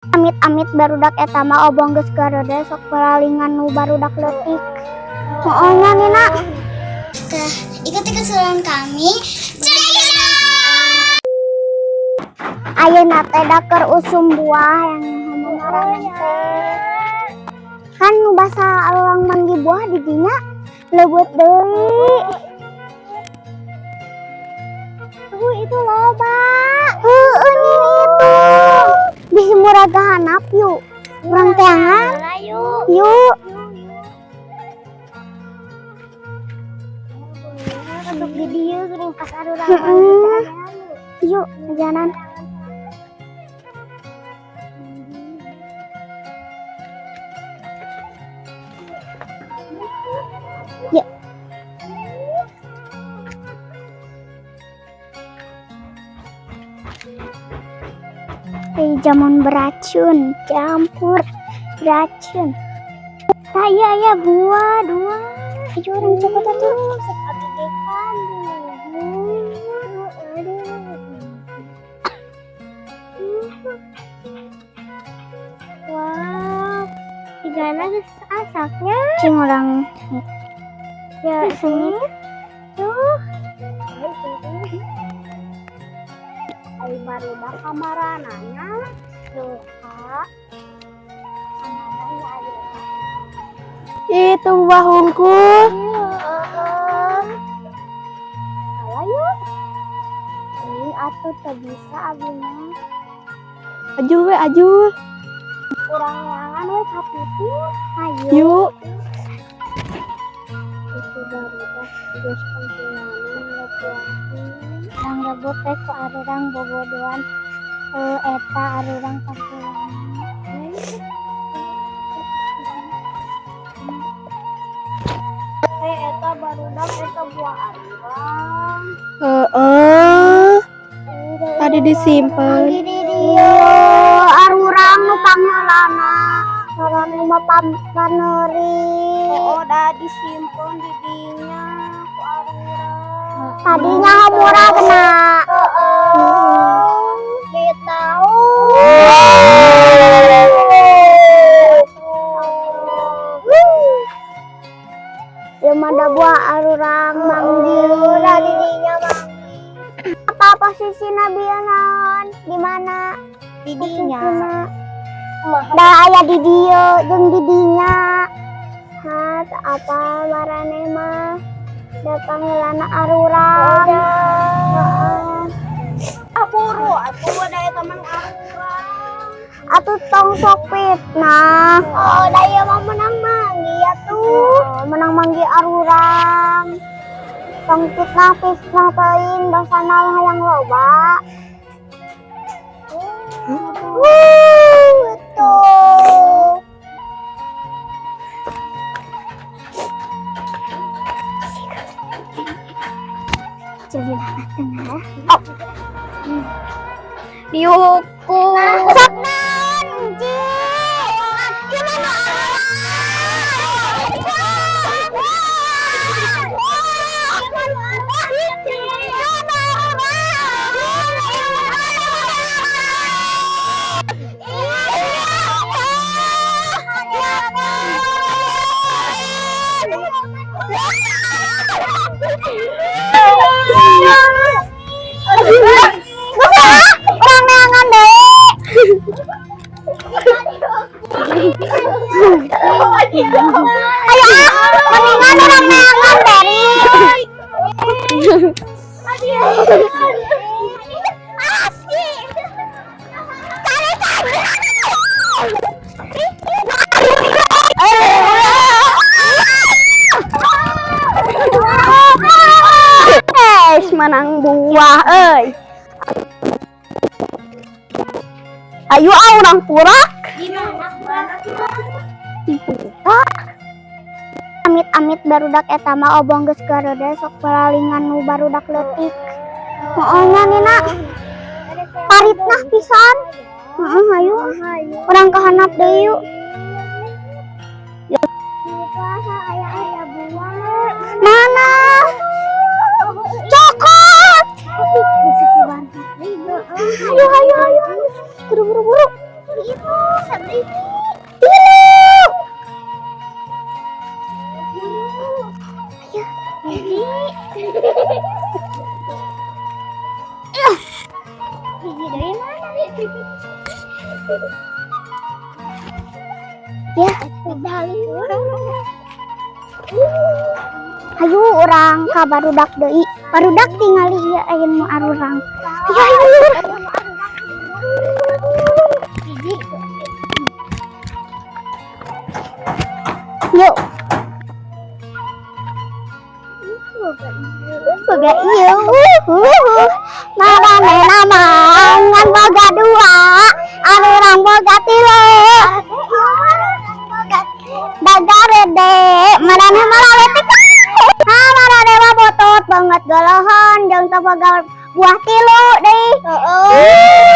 Amit-amit barudak eta mah obong geus garede sok paralingan nu barudak leutik. Heeh nya, Nina. Ikuti keseruan kami. Check it out! Ayeuna teh da keur usum buah yang ngomong teh. Kan nu basa urang manggih buah di dinya leubeut deui. Tuh, itu loba. Heueuh, nih itu. Bisi murag ka handap yuk. Urang teangan. Yuk. Yuk. Untuk di dieu geuning pas arurang. Heeh. Yuk, jalan. Yuk. Ay, jamon beracun, campur racun. Nah, iya buah dua. Ayo urang cepet atuh. Sok abi ge kan. Aduh. Wow, tigana geus asaknya. Cing urang Ya, sengit. Tuh. Ai barudak kamaranana. Tuh, Kak. Itu buah hungkul. Iya. Alah yuk. Ini atuh teu bisa abi mah. Aju we, aju. Urang neangan we ka pipi. Ayo. Yuk. Itu barudak geus pentingana ngebuahin. Urang rebut teh ku arurang bobodoan eta arurang pangpulana. Eh, eta barudak eta buah arurang. Heeh. Tadi disimpan. Di dieu arurang nu pangheulana. Ngaran nu mah paneuri. Oh, dah disimpan di dinya ku arurang. Tadinya murah kena. Heeh. Tahu. Ya mah buah arurang manggih. Udah di dinya manggih. Apa posisina bieu naon? Di mana? Di dinya. Posisina. Da aya di dieu jeung di dinya. Hat apa marane mah? Da pangheulana arurang. Heeh. Ah, buru atuh da eta mah arurang. Atuh tong sok fitnah. Oh, da ieu mah menang manggih atuh. Oh, menang manggih arurang. Tong fitnah fitnah teuing dosana hayang loba. Wuh, tuh. Jadi tengah. Oh. Dihukum. Sok naon, Ji? Gimana? Urang neangan deui. Ayo ah, mendingan urang neangan Beri. Asli. Cari cari. Eh, menang buah euy. Ayo ah urang purak. Dibuka. Amit-amit barudak eta mah obong geus garede sok paralingan nu barudak leutik. Heeh nya, Nina. Paritnah pisan. Heeh, ayo. Urang ka handap deui yuk. Mana? Cokot. Ayo, ayo, ayo, ayo. Buru, buru, buru. Itu sabaraha hiji? Tilu. Ayo, hiji. Ah. Hiji dari mana? Ya, udah. Hayu urang ka barudak deui. Barudak tingali ieu aya nu arurang. Ayo, ayo, ayo. Hiji. Yuk. Boga ieu. Maranehna mah ngan boga dua, arurang boga tilu. Bagarede, maraneh mah laletik. Ha, maraneh mah botot banget golohon jeung teu boga buah tilu deui. Heeh.